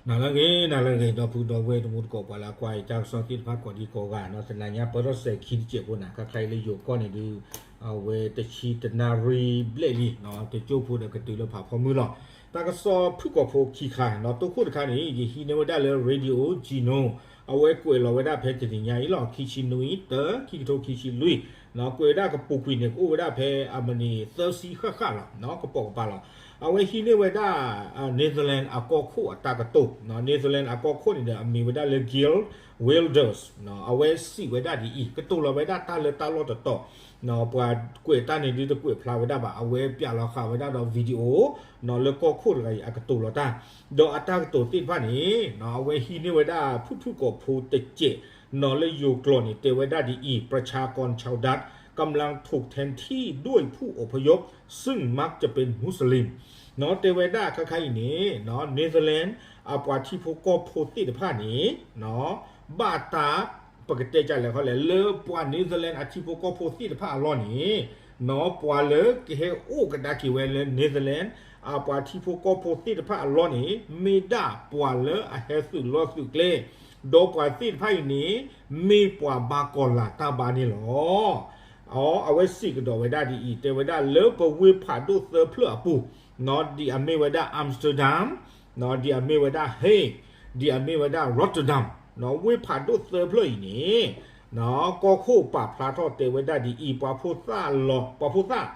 နၤလၢအဂ့ၤ နၤလၢအဂ့ၤ ဒီပုၢ်ဒီဝဲၢ်တံၤသကိး ပှၤလၢအကွၢ်ယတၢ်ကစီၣ်သ့ၣ်တဖၣ်ကိးဒံကိးဂၤနီၤ, တနၤညါပၢၢ်ထီၣ်စဲၤခံတစဲးဖိန့ၣ် ခဲခါအံၤလၢယိၤကီၢ်န့ၣ်ဒုး အဝဲတဆံတနၣ်ရံၣ်ဘျဲၣ်လံနီၤ, တကၠိၣ်ဖိဒီးကတုၤလၢဖးဖီမုၢ်လီၤ. တၢ်ကစီၣ်ဖုၣ်ကိာ်ဖိခံခါနီၤ, တိခိၣ်တခါန့ၣ် ယဟံးန့ၢ်ဝဲဒၣ်လၢ Radio Geno အဝဲကွဲးလီၤဝဲဒၣ်ဖဲတနံၤညါအံၤလီၤ, ခံဆံနွံ တၢ ခံကထိခံဆံလွံၢ်, ကွဲးဝဲဒၣ်ကပူၤကွံာ်န့ၣ် ကအိၣ်ဝဲဒၣ်ဖဲအမံးနံးသၢဆံဃၣ်ဃၣ်လီၤ, ကပိာ်ကပၤလီၤ. အဝဲဟံးန့ၢ်ဝဲဒၣ် Netherlands အကီၢ်ခိၣ်အတၢ်ကတိၤ, Netherlands အကီၢ်ခိၣ်န့ၣ်ဒီး အမ့ၢ်ဝဲဒၣ်လၢ Geert Wilders, အဝဲစံးဝဲဒၣ်ဒ်အံၤ, ကတိၤလီၤဝဲဒၣ်တၢ်လၢတၢ်လီၢ်တတီၤ, ပှၤကွဲးတၢ်န့ၣ်ဒုးတကွဲးဖျါဝဲဒၣ်ဘၣ်, အဝဲပၠးလီၤဃာ်ဝဲဒၣ်ဒီး video လၢကီၢ်ခိၣ်တဂၤအံၤအကတိၤလီၤတၢ်, ဒီးအတၢ်ကတိၤသ့ၣ်တဖၣ်န့ၣ် အဝဲဟံးန့ၢ်ဝဲဒၣ်ဖုၣ်ဖုၣ်ကိာ်ဖိတစဲး လၢယိၤကျိာ်န့ၣ် တဲဝဲဒၣ်ဒ်အံၤ, ประชากรชาวดัตช์ กำลังถูกแทนที่ด้วยผู้อพยพ ซึ่งมักจะเป็นมุสลิม တဲဝဲဒၣ်ခဲခါအံၤန့ၣ် Netherlands အပှၤထံဖိကီၢ်ဖိသ့ၣ်တဖၣ်န့ၣ် ဘၣ်တၢ် ပကတဲကလဲာ်ခီလဲၣ် လၢပှၤ Netherlands အထံဖိကီၢ်ဖိသ့ၣ်တဖၣ်အလီၢ်န့ၣ် ပှၤလၢကဟဲအိၣ်ကဒါက့ၤဝဲလၢ Netherlands အပှၤထံဖိကီၢ်ဖိသ့ၣ်တဖၣ်အလီၢ်န့ၣ် မ့ၢ်ဒၣ်ပှၤလၢအဟဲသုးလီၢ်သုးကျဲ, ဒီးပှၤသ့ၣ်တဖၣ်အံၤန့ၣ် မ့ၢ်ပှၤဘၣ်ကီၤလၤတၢ်ဘါန့ၣ်လီၤ. အဝဲစံးကဒီးဝဲဒၣ်ဒ်အံၤ, တဲဝဲဒၣ်လၢပဝ့ၢ်ဖးဒိၣ်သၢဖျၢၣ်အပူၤ, ဒ်အမ့ၢ်ဝဲဒၣ် Amsterdam, ဒ်အမ့ၢ်ဝဲဒၣ် Hague, ဒ်အမ့ၢ်ဝဲဒၣ် Rotterdam, ဝ့ၢ်ဖးဒိၣ်သၢဖျၢၣ်အံၤန့ၣ် ကီၢ်ခိၣ်ပာ်ဖျါထီၣ်တဲဝဲဒၣ်ဒ်အံၤ, ပှၤဖိသၣ်လီၤ, ပှၤဖိသၣ်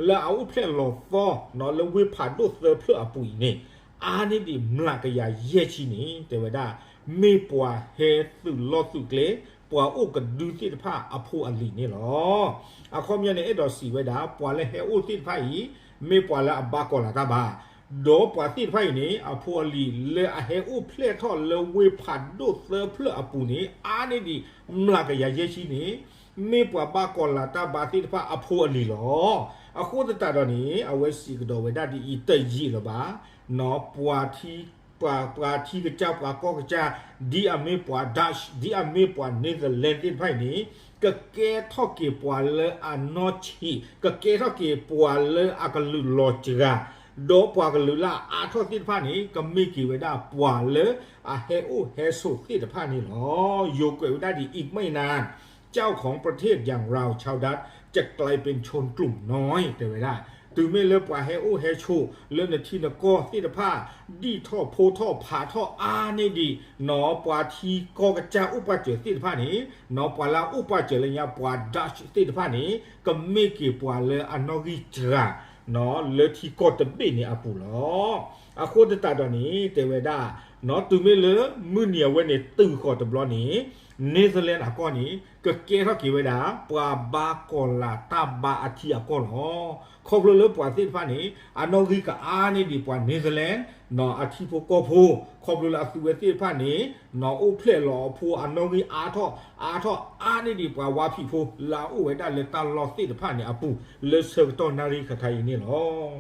လၢအအိၣ်ဖျဲၣ်လီၤသီ လၢဝ့ၢ်ဖးဒိၣ်သၢဖျၢၣ်အပူၤအံၤန့ၣ် အါန့ၢ်ဒံးမျးကယၤယဲၢ်ဆံန့ၣ် တဲဝဲဒၣ် မ့ၢ်ပှၤဟဲသုးလီၢ်သုးကျဲ, ပှၤအိၣ်ကဒုသ့ၣ်တဖၣ်အဖိအလံၤန့ၣ်လီၤ. အခီပညီန့ၣ် အဲၣ်ဒိးစံးဝဲဒၣ် ပှၤလၢဟဲအိၣ်သ့ၣ်တဖၣ်အံၤ မ့ၢ်ပှၤလၢအဘၣ်ကီၤလၤတၢ်ဘါ, ဒီးပှၤသ့ၣ်တဖၣ်အံၤန့ၣ် အဖိအလံၤလၢအဟဲအိၣ်ဖျဲၣ်ထီၣ်လၢဝ့ၢ်ဖးဒိၣ်သၢဖျၢၣ်အပူၤန့ၣ် အါန့ၢ်ဒံးမျးကယၤယဲၢ်ဆံန့ၣ် မ့ၢ်ပှၤဘၣ်ကီၤလၤတၢ်ဘါသ့ၣ်တဖၣ်အဖိအလံၤလီၤ. အဃိသတးဒီးန့ၣ် အဝဲစံးကဒီးဝဲဒၣ်ဒ်အံၤ, တယံာ်လၢၤဘၣ် ပှၤထံ ပှၤ ပှၤထံကစၢ် ပှၤကီၢ်ကစၢ် ဒ်အမ့ၢ်ပှၤ Dutch, ဒ်အမ့ၢ်ပှၤ Netherlands သ့ၣ်တဖၣ်အံၤန့ၣ် ကကဲထီၣ်က့ၤပှၤလၢအနီၢ်ဆံး, ကကဲထီၣ်က့ၤပှၤလၢအကလုာ်လီၤစှၤ, ဒီးပှၤကလုာ်လၢအအါထီၣ်သ့ၣ်တဖၣ်န့ၣ် ကမ့ၢ်က့ၤဝဲဒၣ်ပှၤလၢအဟဲအိၣ်ဟဲဆိးသ့ၣ်တဖၣ်န့ၣ်လီၤ. ယိၤကွဲးဝဲဒၣ်ဒ်အံၤ, မ့ၢ်နၤ เจ้าของประเทศอย่างเราชาวดัตช์ จะกลายเป็นชนกลุ่มน้อย တဲဝဲဒၣ်, တုၤမ့ၢ်လၢပှၤဟဲအိၣ်ဟဲဆိးလၢနထံနကီၢ်သ့ၣ်တဖၣ် ဒံၣ်ထီၣ်ဖိထီၣ်ဖးထီၣ်အါန့ၢ်ဒံး ပှၤထံကီၢ်ကစၢ်အိၣ်ပာ်စၢၤသ့ၣ်တဖၣ်န့ၣ် ပှၤလၢအအိၣ်ပာ်စၢၤလၢညါပှၤ Dutch သ့ၣ်တဖၣ်န့ၣ် ကမ့ၢ်က့ၤပှၤလၢအနီၣ်ဂံၢ်စှၤ လၢထံကီၢ်တဘ့ၣ်န့ၣ်အပူၤလီၤ. အဃိသတးဒီးန့ၣ် တဲဝဲဒၣ် တုၤမ့ၢ်လၢမုၢ်နံၤအဝဲန့ၣ်တုၤဃီၤတဘျီန့ၣ် Netherlands အကီၢ်န့ၣ် ကကဲထီၣ်က့ၤဝဲဒၣ် ပှၤဘၣ်ကီၤလၤတၢ်ဘါအထံအကီၢ်လီၤ. ခီဖျိလၢပှၤသ့ၣ်တဖၣ်န့ၣ် အနီၣ်ဂံၢ်ကအါန့ၢ်ဒံးပှၤ Netherlands အထံဖိကီၢ်ဖိ, ခီဖျိလၢအသုးဝဲသ့ၣ်တဖၣ်န့ၣ် အိၣ်ဖျဲၣ်လီၤအဖိအနီၣ်ဂံၢ်အါထီၣ် အါထီၣ်အါန့ၢ်ဒံးပှၤဝါဖံးဖိ လၢအအိၣ်ဝဲဒၣ်လၢတၢ်လီၢ်သ့ၣ်တဖၣ်န့ၣ်အပူၤ လၢဆၢကတီၢ်နၣ်ရံၣ်ခါခါအံၤန့ၣ်လီၤ.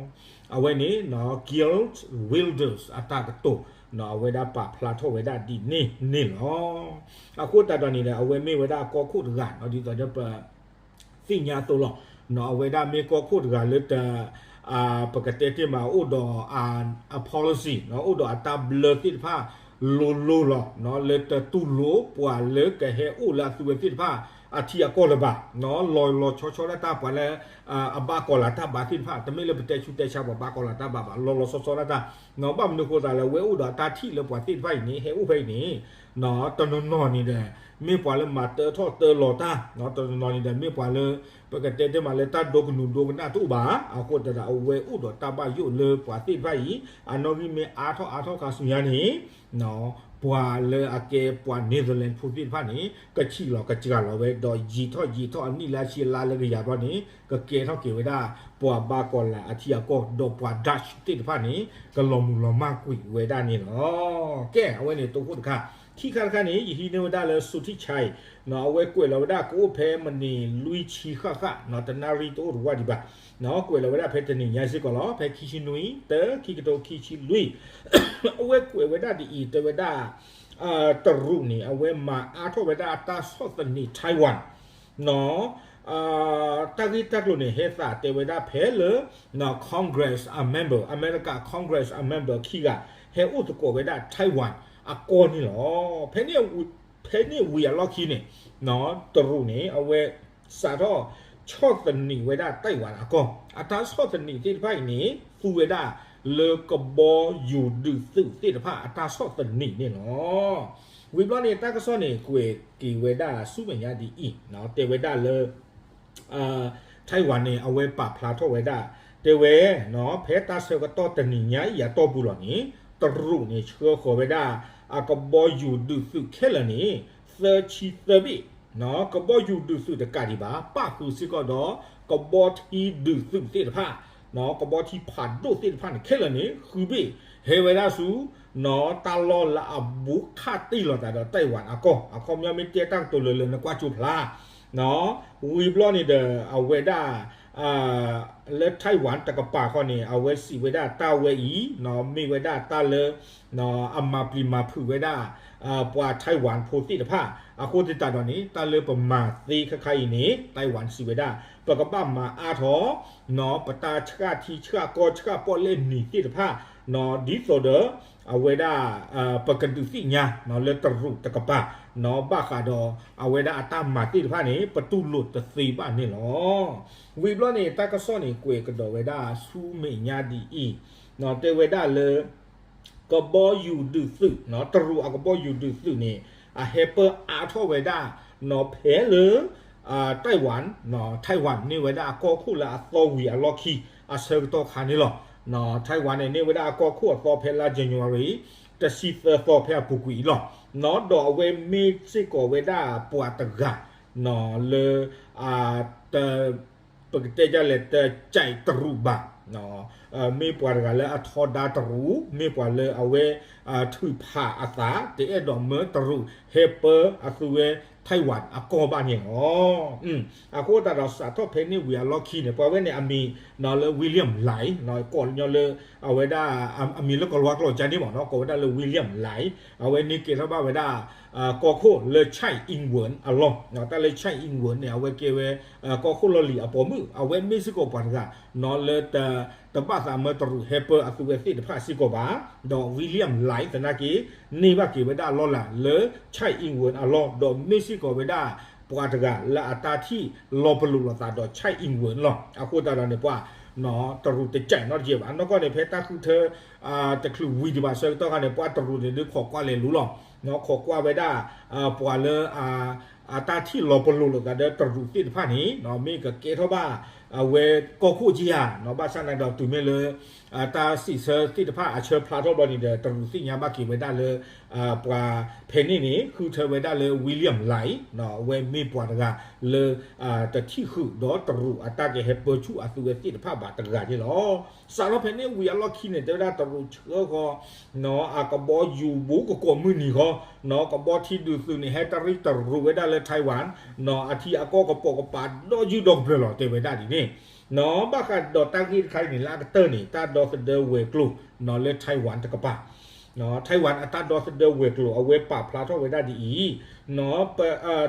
အဝဲန့ၣ် Geert Wilders အတၢ်ကတိၤ အဝဲဒၣ်ပာ်ဖျါထီၣ်ဝဲဒၣ်ဒ်န့ၣ်န့ၣ်လီၤ. အဃိသတးဒီးန့ၣ်ဒီး အဝဲမ့ၢ်ဝဲဒၣ်ကီၢ်ခိၣ်တဂၤ ဒ်သိးဒီးပ သ့ၣ်ညါအသိးလီၤ. အဝဲဒၣ်မ့ၢ်ကီၢ်ခိၣ်တဂၤလၢတ ပကတဲတ့ၢ်မး အိၣ်ဒီးအ policy အိၣ်ဒီးအတၢ်ဘျၢသ့ၣ်တဖၣ်လိၤလိၤလီၤ. လၢတတူၢ်လိာ်ပှၤလၢကဟဲအိၣ်လၢအသုးဝဲသ့ၣ်တဖၣ်အထံအကီၢ်လၢၤဘၣ်. လီၤလီၤဆီဆီဒၣ်တၢ်ပှၤလၢ အဘၣ်ကီၤလၤတၢ်ဘါသ့ၣ်တဖၣ် တမ့ၢ်လၢပတဲဆူးတဲဆါပှၤဘၣ်ကီၤလၤတၢ်ဘါဘၣ် လီၤလီၤဆီဆီဒၣ်တၢ်. ဘၣ်မနုၤအဃိသတးလဲၣ် အဝဲအိၣ်ဒီးအတၢ်ထံၣ်လၢပှၤသ့ၣ်တဖၣ်အံၤန့ၣ် ဟဲအိၣ်ဖဲအံၤန့ၣ် တနီၤနီၤန့ၣ်ဒီး မ့ၢ်ပှၤလၢမၤတၢထီၣ်တၢလီၤတၢ်, တနီၤနီၤန့ၣ်ဒီး မ့ၢ်ပှၤလၢ ပကတဲတ့ၢ်မးလၢတၢ်ဒိကနူၤဒိကနၣ်တအိၣ်ဘၣ်. အဃိသတးဒီး အဝဲအိၣ်ဒီးတၢ်ဘၣ်ယိၣ်လၢပှၤသ့ၣ်တဖၣ်အံၤ အနီၣ်ဂံၢ်မ့ၢ်အါထီၣ်အါထီၣ်ခါဆူညါန့ၣ် ပှၤလၢအကဲပှၤ Netherlands ဖိသ့ၣ်တဖၣ်န့ၣ် ကဆံးလီၤကစှၤလီၤဝဲ ဒီးယံာ်ထီၣ်ယံာ်ထီၣ်အနံၣ်လၢဆံလါလၢကယၤဘျီန့ၣ် ကကဲထီၣ်က့ၤဝဲဒၣ် ပှၤဘၣ်ကီၤလၤအထံအကီၢ် ဒီးပှၤ Dutch သ့ၣ်တဖၣ်န့ၣ် ကလီၤမုၢ်လီၤမၢ်ကွံာ်ဝဲဒၣ်န့ၣ်လီၤ. ကဲ အဝဲန့ၣ်တိခိၣ်တခါ, ခံခါတခါန့ၣ် ယဟံးန့ၢ်ဝဲဒၣ်လၢ Suthichai အဝဲကွဲးလီၤဝဲဒၣ်ကအိၣ်ဖဲမံးနံးလွံၢ်ဆံဃၣ်ဃၣ် တနၣ်ရံၣ်တအိၣ်တဝၢ်ဒံးဘၣ်, ကွဲးလီၤဝဲဒၣ်ဖဲတနံၤညါစ့ၢ်ကီးလီၤ ဖဲခံဆံနွံ တၢ ခံကထိခံဆံလွံၢ် အဝဲကွဲးဝဲဒၣ်ဒ်အံၤ တဲဝဲဒၣ် တရူးန့ၣ် အဝဲမၤအါထီၣ်ဝဲဒၣ်အတၢ်ဆီၣ်သနံး Taiwan တၢ်ဂ့ၢ်တၢ်ကျိၤန့ၣ် ဟဲသးတဲဝဲဒၣ်ဖဲလၢ Congress အ member အမဲရကၤ Congress အ member ခံဂၤ ဟဲအိၣ်သကိးဝဲဒၣ် Taiwan အကီၢ်န့ၣ်လီၤ. ဖဲန့ၣ်ဝံၤအလီၢ်ခံန့ၣ် တရူးန့ၣ် အဝဲစးထီၣ်ဆီၣ်သနံးဝဲဒၣ် Taiwan အကီၢ်, အတၢ်ဆီၣ်သနံးသ့ၣ်တဖၣ်အံၤန့ၣ် သူဝဲဒၣ်လၢကဘီယူၤဒုးသုးသ့ၣ်တဖၣ်အတၢ်ဆီၣ်သနံးန့ၣ်လီၤ. ဝံၤဘျီန့ၣ် တၢ်ကစီၣ်န့ၣ် ကွဲးက့ၤဝဲဒၣ်ဆူမဲာ်ညါဒ်အံၤ, တဲဝဲဒၣ်လၢ Taiwan န့ၣ် အဝဲပာ်ဖျါထီၣ်ဝဲဒၣ် တဲဝဲ ဖဲတၢ်ဆၢကတီၢ်တနံၤညါအံၤအတီၢ်ပူၤလီၤန့ၣ် တရူးန့ၣ် ဆှၢဃီၤဝဲဒၣ် အကဘီယူၤဒုးသုးခဲလၢာ်န့ၣ် သၢဆံသၢဘ့ၣ်, ကဘီယူၤဒုးသုးတကးဒံးဘၣ် ပၣ်ဃုာ်စ့ၢ်ကီးဒီး ကဘီထံဒုးသုးသ့ၣ်တဖၣ်, ကဘီထံဖးဒိၣ်သ့ၣ်တဖၣ်န့ၣ် ခဲလၢာ်န့ၣ် ဃုဘ့ၣ် ဟဲဝဲဒၣ်ဆူ တၢ်လီၢ်လၢအဘူးခးတ့ၢ်လီၤသးဒီး Taiwan အကီၢ်, အခီပညီမ့ၢ်တဲတၢ်ကတိၤလၢလၢနကွၢ်ကၠိဖျါ ဝံၤဘျီန့ၣ်ဒီး အဝဲဒၣ် လၢ Taiwan တကပၤဃီန့ၣ် အဝဲစံးဝဲဒၣ်တၢ်ဝဲအံၤ မ့ၢ်ဝဲဒၣ်တၢ်လၢ အမၤပျံၤမၤဖုးဝဲဒၣ် ပှၤ Taiwan ဖိသ့ၣ်တဖၣ် အဃိသတးဒီးန့ၣ် တၢ်လၢပမၤသ့ခါခါအံၤန့ၣ် Taiwan စံးဝဲဒၣ် ပကဘၣ်မၤအါထီၣ် ပတၢ်ဆှၣ်ထံဆှၣ်ကီၢ်ဆှၣ်ပီၣ်လဲၣ်နံၤသ့ၣ်တဖၣ် ဒ်သိးဒီး အဝဲဒၣ် ပကဒုးသ့ၣ်ညါ လၢတရူးတကပၤ ဘၣ်ဃးဒီး အဝဲဒၣ်အတၢ်မၤသ့ၣ်တဖၣ်န့ၣ် ပတူၢ်လိာ်တသ့ဘၣ်န့ၣ်လီၤ. ဝံၤဘျီန့ၣ် တၢ်ကစီၣ်န့ၣ် ကွဲးကဒီးဝဲဒၣ်ဆူမဲာ်ညါဒ်အံၤ, တဲဝဲဒၣ်လၢ ကဘီယူၤဒုးသုး တရူးအကဘီယူၤဒုးသုးန့ၣ် အဟဲပၢအါထီၣ်ဝဲဒၣ် ဖဲလၢ Taiwan, Taiwan န့ၢ်ဝဲဒၣ်အကီၢ်ခိၣ်လၢအသီဝံၤအလီၢ်ခံ အဆၢကတီၢ်ခါန့ၣ်လီၤ. Taiwan န့ၣ် န့ၢ်ဝဲဒၣ်အကီၢ်ခိၣ်အသီဖဲလါ January တဆံသၢသီဖဲအပူၤကွံာ်အံၤလီၤ. ဒီးအဝဲမ့ၢ်စ့ၢ်ကီးဝဲဒၣ်ပှၤတဂၤ လၢ တ ပကတဲဒ်လဲၣ် တကြိုက်တရူးဘၣ်, မ့ၢ်ပှၤတဂၤလၢအထီဒါတရူး, မ့ၢ်ပှၤလၢအဝဲ ထုးဖးအသး တအဲၣ်ဒိးမၢတရူး ဟဲပၢအသုဝဲ Taiwan အကီၢ်ဘၣ်န့ၣ်လီၤ. အဃိသတးဒီးစးထီၣ်ဖဲန့ၣ်ဝံၤအလီၢ်ခံန့ၣ် ပှၤဝဲန့ၣ်အမံၤလၢ William Lai ကိးညီလၢ အဝဲဒၣ် အမံၤလၢကီၤလၤဝါကျိာ်ကန့ၣ်မ့ၢ်နီၤ ကိးဝဲဒၣ်လၢ William Lai အဝဲန့ၣ်ကဲထီၣ်ဘၣ်ဝဲဒၣ် ကီၢ်ခိၣ်လၢ Chai Ing-wen အလီၢ်, တၢ်လၢ Chai Ing-wen န့ၣ် အဝဲကဲဝဲ ကီၢ်ခိၣ်လီၢ်လံၤအပိာ်မုၣ် အဝဲမ့ၢ်စ့ၢ်ကီးပှၤတဂၤ လၢ တဘၣ်သးမၢတရူးဟဲပၢအသုဝဲသ့ၣ်တဖၣ်စ့ၢ်ကီးဘၣ်, ဒီး William Lai သနာ်က့ န့ၢ်ဘၣ်က့ၤဝဲဒၣ်လီၢ်လၤလၢ Chai Ing-wen အလီၢ် ဒီးမ့ၢ်စ့ၢ်ကီးဝဲဒၣ် ပှၤတဂၤလၢအတၢ်ထံၣ်လီၤပလိာ်လိာ်သးဒီး Chai Ing-wen လီၤ. အဃိသတးဒီးန့ၣ် ပှၤ တရူးတကြိုက်နီတကဲဘၣ်. နီၢ်ကီၢ်န့ၣ် ဖဲတၢ်ဃုထၢ တချုးဝံၤဒံးဘၣ်ဆၢကတီၢ်ခါန့ၣ် ပှၤတရူးန့ၣ်ဒုးခိးကွၢ်လဲၤလူလီၤ. ခိးကွၢ်ဝဲဒၣ် ပှၤလၢ အတၢ်ထံၣ်လီၤပလိာ်လိာ်သးဒီးတရူးသ့ၣ်တဖၣ်န့ၣ် မ့ၢ်ကကဲထီၣ်ဘၣ် အဝဲကီၢ်ခိၣ်ကယၤ ဘၣ်ဆၣ်န့ၣ်ဒီးတုၤမ့ၢ်လၢ တၢ်စံးဆၢသ့ၣ်တဖၣ်အဆၢဖျါထီၣ်ဘျီန့ၣ်ဒီး တရူးသ့ၣ်ညါဘၣ်က့ၤဝဲဒၣ်လၢ ပှၤဖဲန့ၣ်န့ၣ် ဃုထၢဝဲဒၣ်လၢ William Lai အဝဲမ့ၢ်ပှၤတဂၤလၢ တထံၣ်ဃုာ်ဒီးတရူးအတၢ်ကဟဲပၢဆူၣ်အသုဝဲသ့ၣ်တဖၣ်ဘၣ်တဂၤန့ၣ်လီၤ. စးထီၣ်ဖဲန့ၣ်ဝံၤအလီၢ်ခံန့ၣ် တဲဝဲဒၣ်တရူးဆှၢဃီၤ အကဘီယူၤဘူးကကိးမုၢ်နံၤဃီ ကဘီထံဒုးသုးန့ၣ် ဟဲတရံးတရူးဝဲဒၣ်လၢ Taiwan အထံအကီၢ်ကပိာ်ကပၤဒီးယုၢ်ဒီးကပျၢၤလီၤ တဲဝဲဒၣ်ဒ်န့ၣ် ဘၣ်ဃးဒီးတၢ်ဂ့ၢ်တခါအံၤန့ၣ် လၢအကတၢၢ်န့ၣ် တၢ်ဒီသဒၢဝဲၤကျိၤ လၢ Taiwan တကပၤ Taiwan အတၢ်ဒီသဒၢဝဲၤကျိၤ အဝဲပာ်ဖျါထီၣ်ဝဲဒၣ်ဒ်အံၤ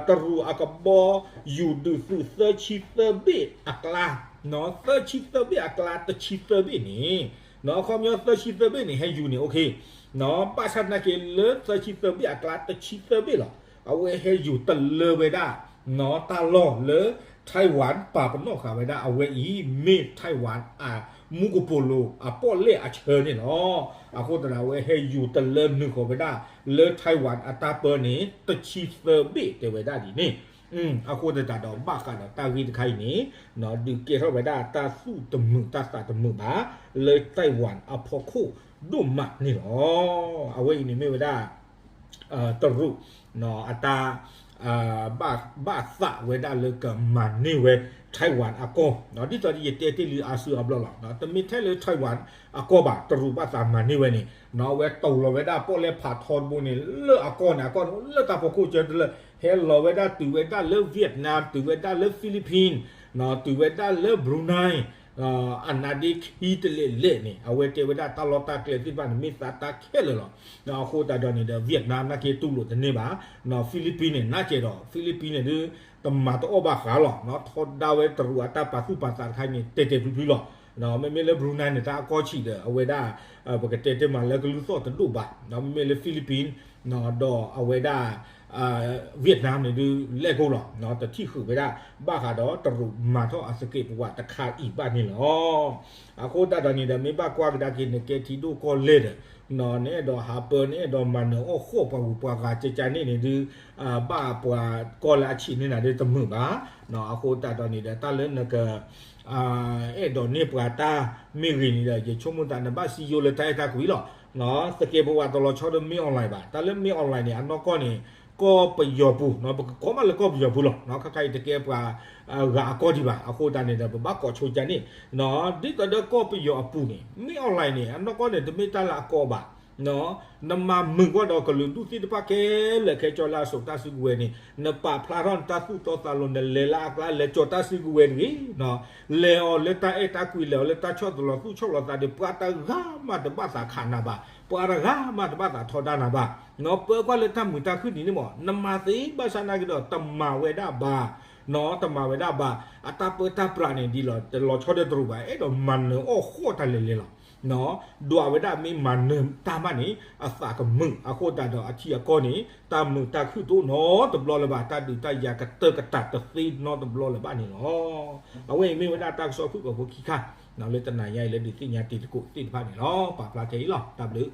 တရူးအကဘီယူၤဒုးသုးသၢဆံသၢဘ့ၣ်အကျါ သၢဆံသၢဘ့ၣ်အကျါတဆံသၢဘ့ၣ်န့ၣ် အခီပညီသၢဆံသၢဘ့ၣ်န့ၣ် ဟဲယူၤန့ၣ် အိၣ်ခ့ ဘၣ်ဆၣ်သနာ်က့လၢသၢဆံသၢဘ့ၣ်အကျါတဆံသၢဘ့ၣ်လီၤ အဝဲဟဲယူၤတလၢဝဲဒၣ် တၢ်လီၢ်လၢ Taiwan ပာ်ပနီၣ်ဃာ်ဝဲဒၣ်အဝဲအံၤ မ့ၢ် Taiwan အမူကပိာ်လိၤအပီၣ်လဲၣ်အဆၢန့ၣ်လီၤ. အဃိသတးဒီးအဝဲဟဲယူၤတလၢနုာ်ဃီၤဝဲဒၣ်လၢ Taiwan အတၢ်ပၢန့ၣ် တဆံသၢဘ့ၣ်တဲဝဲဒၣ်ဒ်န့ၣ် အဃိသတးဒီးဘၣ်ဃးဒီးတၢ်ဂ့ၢ်တခါအံၤန့ၣ် ဒုးကဲထီၣ်ဝဲဒၣ်တၢ်သူၣ်တမုာ်တၢ်သးတမုာ်ဘၣ် လၢ Taiwan အဖီခိၣ်ဒိၣ်မးန့ၣ်လီၤ. အဝဲအံၤန့ၣ်မ့ၢ်ဝဲဒၣ် တရူး အတၢ် ဘၣ်သးဝဲဒၣ်လၢကမၤန့ၢ်ဝဲ Taiwan အကီၢ် ဒ်သိးယတဲတ့ၢ်လံအါစုအါဘျီလီၤ. တမ့ၢ်ထဲလၢ Taiwan အကီၢ်ဘၣ် တရူးဘၣ်သးမၤန့ၢ်ဝဲန့ၣ် အဝဲတိာ်လီၤဝဲဒၣ်ပီၣ်လဲၣ်ဖးထီတဘိန့ၣ် လၢအကီၢ်န့ၣ် အကီၢ်န့ၣ်လၢတၢ်ဖီခိၣ်ကၢတလၢ ဟဲလီၤဝဲဒၣ်တုၤဝဲဒၣ်လၢ Vietnam တုၤဝဲဒၣ်လၢ Philippines တုၤဝဲဒၣ်လၢ Brunei အနါဒ့ခံတလဲာ်လဲာ်န့ၣ် အဝဲတဲဝဲဒၣ်တၢ်လီၢ်တၢ်ကျဲသ့ၣ်တဖၣ်န့ၣ် မ့ၢ်သးတၢ်ခဲလၢာ်လီၤ. အဃိသတးဒီးန့ၣ်ဒီး Vietnam နာ်က့တူၢ်လိာ်တန့ၢ်ဘၣ်, Philippines န့ၣ် နာ်က့ဒီး Philippines န့ၣ်ဒုး တမၤတအီၣ်ဘၣ်ဃးလီၤ. ထီဒါဝဲတရူးအတၢ်ပာ်သူၣ်ပာ်သးတခါန့ၣ် တဲာ်တဲာ်ဖျုးဖျုးလီၤ. မ့မ့ၢ်လၢ Brunei န့ၣ် တၢ်အကီၢ်ဆံးဒီး အဝဲဒၣ် ပကတဲတ့ၢ်မးလၢကလုၢ်သီၣ်တဒိၣ်ဘၣ်, မ့မ့ၢ်လၢ Philippines ဒီးအဝဲဒၣ် Vietnam န့ၣ်ဒုး လဲၢ်ကိၢ်လီၤ, တထံၣ်ဃုာ်ဝဲဒၣ် ဘၣ်ဃးဒီးတရူးမၤထီၣ်အသကဲးပဝးတခါအံၤဘၣ်န့ၣ်လီၤ. အဃိသတးဒီးန့ၣ်ဒီး မ့ၢ်ဘၣ်ကွၢ်ကဒါက့ၤ နကဲထံဒိၣ်ကီၢ်လဲၢ်ဒီး နအဲၣ်ဒိးဟးပၢ နအဲၣ်ဒိးမၤနၢၤအီၣ်ဃီၣ်ပှၤဂုၤပှၤဂၤ ကကန့ၣ်န့ၣ်ဒုး ဘၣ်ပှၤကီၢ်လၢအဆံးန့ၢ်နၤဒုးတမုာ်ဘၣ်. အဃိသတးဒီးန့ၣ်ဒီး တၢ်လၢနက အဲၣ်ဒိးန့ၢ်ပှၤတၢ်မ့ၢ်ဂ့ၤန့ၣ်ဒီး ယဆိကမိၣ်သးနဘၣ်စံယိလၢတၢ်အဲၣ်တၢ်ကွံလီၤ. သကဲးပဝးတလီၤဆီဒီး မင်းအောင်လှိုင် ဘၣ်. တၢ်လၢ မင်းအောင်လှိုင် န့ၣ် အနီၢ်ကီၢ်န့ၣ် ကီၢ်ပယီၤပူၤ, ပကကိးမးလၢကီၢ်ပယီၤပူၤလီၤ. ခါခါအံၤတကဲပှၤဂၤအကီၢ်ဒံးဘၣ်. အဃိသတးန့ၣ်ဒီး ပဘၣ်ကိးဆိကန့ၣ် ဒ်သိးဒီးကီၢ်ပယီၤအပူၤန့ၣ် မင်းအောင်လှိုင် န့ၣ် အနီၢ်ကီၢ်န့ၣ် တမ့ၢ်တၢ်လၢအကီဘၣ်. နမၤမုာ်ကွၢ်ဒီးကလုာ်ဒူၣ်သ့ၣ်တဖၣ်ခဲလၢာ်ခဲဆ့လၢအစိာ်တၢ်စုကဝဲၤန့ၣ် နပာ်ဖျါထီၣ်နတၢ်သူၣ်တီသးလိၤ နလဲၤလၢအကျါ လဲၤစိာ်တၢ်စုကဝဲၤတဂ့ၤ, လဲၤအီၤလၢတၢ်အဲၣ်တၢ်ကွံ လဲၤအီၤလၢတၢ်ဆီၣ်သလီၤသူၣ်ဆီၣ်လီၤသးဒီး ပှၤတဂၤမးတဘၣ်သးခးနၤဘၣ်, ပှၤတဂၤမးတဘၣ်သးထီဒါနၤဘၣ်. ပၢကွၢ်လၢတၢ်မုာ်တၢ်ခုၣ်ဒ်န့ၣ်မး နမၤသ့ဘၣ်ဆၣ်နာ်က့ဒီး တမၤဝဲဒၣ်ဘၣ်, တမၤဝဲဒၣ်ဘၣ်. အတၢ်ပၢတၢ်ပြးန့ၣ်ဒ်လီၤ တလီၤဆီဒီးတရူးဘၣ်, အဲၣ်ဒိးမၤနၢၤအီၣ်ဃီၣ်တၢ်လဲၤလဲၤလီၤ. ဒွးဝဲဒၣ်မ့ၢ်မၤနၢၤတၢ်မးန့ၣ် အသးကမုာ်. အဃိသတးဒီးအထံအကီၢ်န့ၣ် တၢ်မုာ်တၢ်ခုၣ်တအိၣ်နီတဘျီလၢၤဘၣ်, တၢ်ဒုးတၢ်ယၤကတၢၢ်ကတၢၢ်တသ့နီတဘျီလၢၤဘၣ်န့ၣ်လီၤ. အဝဲအံၤမ့ၢ်ဝဲဒၣ်တၢ်ကစီၣ်ဖုၣ်ကိာ်ဖိခံခါ လၢတနၤညါအံၤလၢဒုးသ့ၣ်ညါတံၤသကိးသ့ၣ်တဖၣ်န့ၣ်လီၤ. ပာ်ဖျါထဲအံၤလီၤ. တၢ်ဘျုး